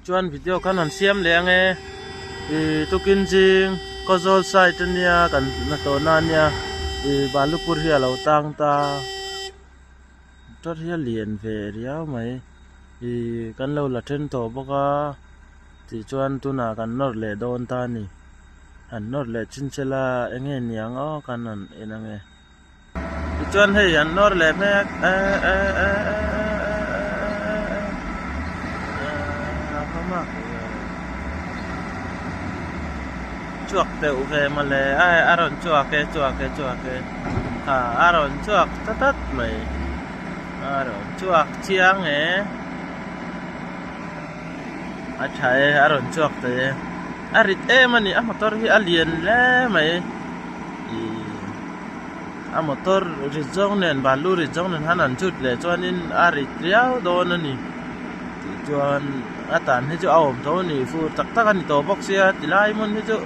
Chuan video khan han siam leh ang e. Ih tukin zing Khawzawl side ania kan hnathawhna ania ih Balupur hi a lo tang ta. Motor hi a lian ve riau mai. Ih kan lo la then tawh bawk a tichuan tunah kan nawr leh dawn ta a ni. Han nawr leh chin sela eng nge niang aw kan han en ang e. Tichuan hei an nawr leh mek e e e e e e e chuak deuh ve mawle ai a rawn chuak e chuak e chuak e ha a rawn chuak ta tlat mai a rawn chuak chiang e a tha e a rawn chuak ta e a rit em a ni a motor hi a lian hle mai ih. A motor rit zawng nen balu rit zawng nen khan an chhut leh chuanin a rit riau dawn a ni tih chuan a tan hi chu a awm tho a ni fur tak tak a ni tawh bawk sia tilai hmun hi chu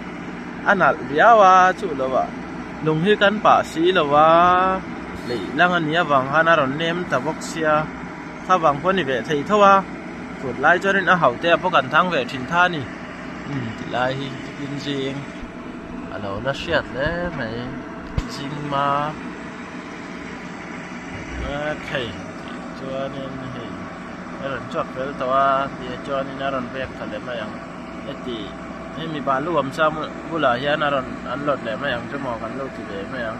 a nalh riau a chuh loh ah lung hi kan pah si lo a leih lang a nih avang khan a rawn nem ta bawk sia thlavang pawh a ni ve thei tho a fur lai chuanin a hauh te ah pawh kan thang ve thin tha a ni umm tilai hi tukin zing a lo la hriat hle mai. Zingma thei tih chuanin hei a rawn chhuak fel tawh a tih chuanin a rawn vek tha leh mai ang heti hemi balu awm sa bulah hian a rawn an lawt leh mai ang chu maw kan lo ti ve mai ang.